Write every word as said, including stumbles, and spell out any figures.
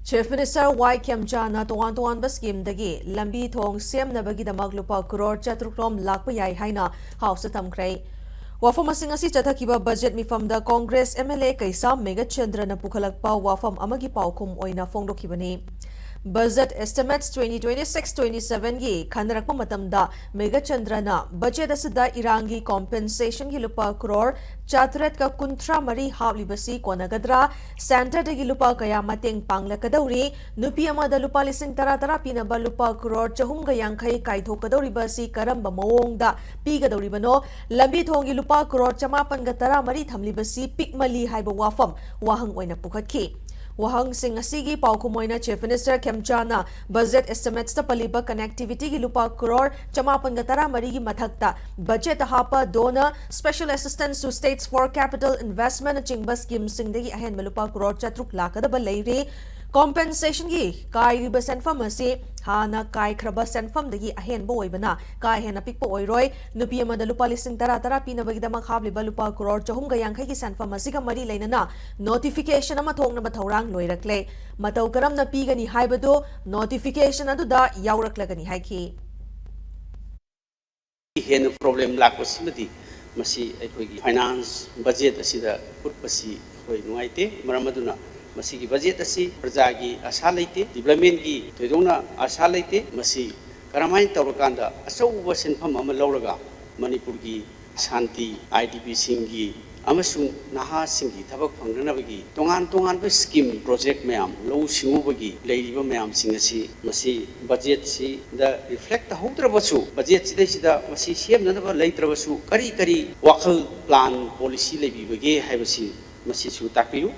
Chief Minister ꯋꯥꯏ ꯈꯦꯝꯆꯥꯅ ꯇꯣꯉꯥꯟ ꯇꯣꯉꯥꯟꯕ ꯁ꯭ꯀꯤꯝꯗꯒꯤ ꯂꯝꯕꯤ ꯊꯣꯡ ꯁꯦꯝꯅꯕꯒꯤꯗꯃꯛ ꯂꯨꯄꯥ ꯀ꯭ꯔꯣꯔ ꯆꯥꯇ꯭ꯔꯨꯛ ꯔꯣꯝ ꯂꯥꯛꯄ ꯌꯥꯏ ꯍꯥꯏꯅ ꯍꯥꯎꯁꯇ ꯊꯝꯈ꯭ꯔꯦ꯫ ꯋꯥꯐꯝ ꯑꯁꯤ ꯉꯁꯤ ꯆꯠꯊꯈꯤꯕ ꯕꯖꯦꯠ ꯃꯤꯐꯝꯗ Congress M L A Keisham ꯃꯦꯘꯆꯟꯗ꯭ꯔꯅ ꯄꯨꯈꯠꯂꯛꯄ ꯋꯥꯐꯝ ꯑꯃꯒꯤ ꯄꯥꯎꯈꯨꯝ ꯑꯣꯏꯅ ꯐꯣꯡꯗꯣꯛꯈꯤꯕꯅꯤ꯫ ꯕꯖꯦꯠ ꯑꯦꯁꯇꯤꯃꯦꯠꯁ twenty twenty-six twenty-seven ꯒꯤ ꯈꯟꯅꯔꯛꯄ ꯃꯇꯝꯗ ꯃꯦꯘꯆꯟꯗ꯭ꯔꯅ ꯕꯖꯦꯠ ꯑꯁꯤꯗ ꯏꯔꯥꯡꯒꯤ ꯀꯣꯝꯄꯦꯟꯁꯦꯁꯟꯒꯤ ꯂꯨꯄꯥ ꯀ꯭ꯔꯣꯔ ꯆꯥꯇ꯭ꯔꯦꯠꯀ ꯀꯨꯟꯊ꯭ꯔꯥ ꯃꯔꯤ ꯍꯥꯞꯂꯤꯕꯁꯤ ꯀꯣꯟꯅꯒꯗ꯭ꯔꯥ? ꯁꯦꯟꯇꯔꯗꯒꯤ ꯂꯨꯄꯥ ꯀꯌꯥ ꯃꯇꯦꯡ ꯄꯥꯡꯂꯛꯀꯗꯧꯔꯤ? ꯅꯨꯄꯤ ꯑꯃꯗ ꯂꯨꯄꯥ ꯂꯤꯁꯤꯡ ꯇꯔꯥ ꯇꯔꯥ ꯄꯤꯅꯕ ꯂꯨꯄꯥ ꯀ꯭ꯔꯣꯔ ꯆꯍꯨꯝꯒ ꯌꯥꯡꯈꯩ ꯀꯥꯏꯊꯣꯛꯀꯗꯧꯔꯤꯕ ꯑꯁꯤ ꯀꯔꯝꯕ ꯃꯑꯣꯡꯗ ꯄꯤꯒꯗꯧꯔꯤꯕꯅꯣ? ꯂꯝꯕꯤ ꯊꯣꯡꯒꯤ ꯂꯨꯄꯥ ꯀ꯭ꯔꯣꯔ ꯆꯃꯥꯄꯟꯒ ꯇꯔꯥ ꯃꯔꯤ ꯊꯝꯂꯤꯕꯁꯤ ꯄꯤꯛꯃꯜꯂꯤ ꯍꯥꯏꯕ ꯋꯥꯐꯝ ꯋꯥꯍꯪ ꯑꯣꯏꯅ ꯄꯨꯈꯠꯈꯤ꯫ ꯋꯥꯍꯪꯁꯤꯡ ꯑꯁꯤꯒꯤ ꯄꯥꯎꯈꯨꯝ ꯑꯣꯏꯅ Chief Minister ꯈꯦꯝꯆꯥꯅ ꯕꯖꯦꯠ ꯑꯦꯁꯇꯤꯃꯦꯠꯁꯇ ꯄꯜꯂꯤꯕ ꯀꯅꯦꯛꯇꯤꯚꯤꯇꯤꯒꯤ ꯂꯨꯄꯥ ꯀ꯭ꯔꯣꯔ ꯆꯃꯥꯄꯟꯒ ꯇꯔꯥ ꯃꯔꯤꯒꯤ ꯃꯊꯛꯇ ꯕꯖꯦꯠꯇ ꯍꯥꯞꯄ DoNER, Special Assistance to States for Capital Investment ꯅꯆꯤꯡꯕ ꯁ꯭ꯀꯤꯝꯁꯤꯡꯗꯒꯤ ꯑꯍꯦꯟꯕ ꯂꯨꯄꯥ ꯀ꯭ꯔꯣꯔ ꯆꯥꯇ꯭ꯔꯨꯛ ꯂꯥꯛꯀꯗꯕ ꯂꯩꯔꯤ꯫ ꯀꯣꯝꯄꯦꯟꯁꯦꯁꯟꯒꯤ ꯀꯥꯏꯔꯤꯕ ꯁꯦꯟꯐꯝ ꯑꯁꯤ ꯍꯥꯟꯅ ꯀꯥꯏꯈ꯭ꯔꯕ ꯁꯦꯟꯐꯝꯗꯒꯤ ꯑꯍꯦꯟꯕ ꯑꯣꯏꯕꯅ ꯀꯥ ꯍꯦꯟꯅ ꯄꯤꯛꯄ ꯑꯣꯏꯔꯣꯏ꯫ ꯅꯨꯄꯤ ꯑꯃꯗ ꯂꯨꯄꯥ ꯂꯤꯁꯤꯡ ꯇꯔꯥ ꯇꯔꯥ ꯄꯤꯅꯕꯒꯤꯗꯃꯛ ꯍꯥꯞꯂꯤꯕ ꯂꯨꯄꯥ ꯀ꯭ꯔꯣꯔ ꯆꯍꯨꯝꯒ ꯌꯥꯡꯈꯩꯒꯤ ꯁꯦꯟꯐꯝ ꯑꯁꯤꯒ ꯃꯔꯤ ꯂꯩꯅꯅ ꯅꯣꯇꯤꯐꯤꯀꯦꯁꯟ ꯑꯃ ꯊꯣꯛꯅꯕ ꯊꯧꯔꯥꯡ ꯂꯣꯏꯔꯛꯂꯦ꯫ ꯃꯇꯧ ꯀꯔꯝꯅ ꯄꯤꯒꯅꯤ ꯍꯥꯏꯕꯗꯨ ꯅꯣꯇꯤꯐꯤꯀꯦꯁꯟ ꯑꯗꯨꯗ ꯌꯥꯎꯔꯛꯂꯒꯅꯤ ꯍꯥꯏꯈꯤ꯫ ꯍꯦꯟꯅ ꯄ꯭ꯔꯣꯕ꯭ꯂꯦꯝ ꯂꯥꯛꯄꯁꯤꯃꯗꯤ ꯃꯁꯤ ꯑꯩꯈꯣꯏꯒꯤ ꯐꯥꯏꯅꯥꯟꯁ ꯕꯖꯦꯠ ꯑꯁꯤꯗ ꯎꯠꯄꯁꯤ ꯑꯩꯈꯣꯏ ꯅꯨꯡꯉꯥꯏꯇꯦ꯫ ꯃꯔꯝ ꯑꯗꯨꯅ ꯃꯁꯤꯒꯤ ꯕꯖꯦꯠ ꯑꯁꯤ ꯄ꯭ꯔꯖꯥꯒꯤ ꯑꯁꯥ ꯂꯩꯇꯦ, ꯗꯤꯕ꯭ꯂꯞꯃꯦꯟꯒꯤ ꯊꯣꯏꯗꯣꯛꯅ ꯑꯁꯥ ꯂꯩꯇꯦ꯫ ꯃꯁꯤ ꯀꯔꯝꯍꯥꯏꯅ ꯇꯧꯔꯀꯥꯟꯗ ꯑꯆꯧꯕ ꯁꯦꯟꯐꯝ ꯑꯃ ꯂꯧꯔꯒ ꯃꯅꯤꯄꯨꯔꯒꯤ ꯁꯥꯟꯇꯤ, ꯑꯥꯏ ꯗꯤ ꯄꯤꯁꯤꯡꯒꯤ ꯑꯃꯁꯨꯡ ꯅꯍꯥꯁꯤꯡꯒꯤ ꯊꯕꯛ ꯐꯪꯅꯅꯕꯒꯤ ꯇꯣꯉꯥꯟ ꯇꯣꯉꯥꯟꯕ ꯁ꯭ꯀꯤꯝ, ꯄ꯭ꯔꯣꯖꯦꯛ ꯃꯌꯥꯝ, ꯂꯧꯎ ꯁꯤꯡꯎꯕꯒꯤ ꯂꯩꯔꯤꯕ ꯃꯌꯥꯝꯁꯤꯡ ꯑꯁꯤ ꯃꯁꯤ ꯕꯖꯦꯠꯁꯤꯗ ꯔꯤꯐ꯭ꯂꯦꯛ ꯇꯧꯍꯧꯗ꯭ꯔꯕꯁꯨ, ꯕꯖꯦꯠꯁꯤꯗꯩꯁꯤꯗ ꯃꯁꯤ ꯁꯦꯝꯅꯅꯕ ꯂꯩꯇ꯭ꯔꯕꯁꯨ ꯀꯔꯤ ꯀꯔꯤ ꯋꯥꯈꯜ, ꯄ꯭ꯂꯥꯟ, ꯄꯣꯂꯤꯁꯤ ꯂꯩꯕꯤꯕꯒꯦ ꯍꯥꯏꯕꯁꯤ ꯃꯁꯤꯁꯨ ꯇꯥꯛꯄꯤꯌꯨ꯫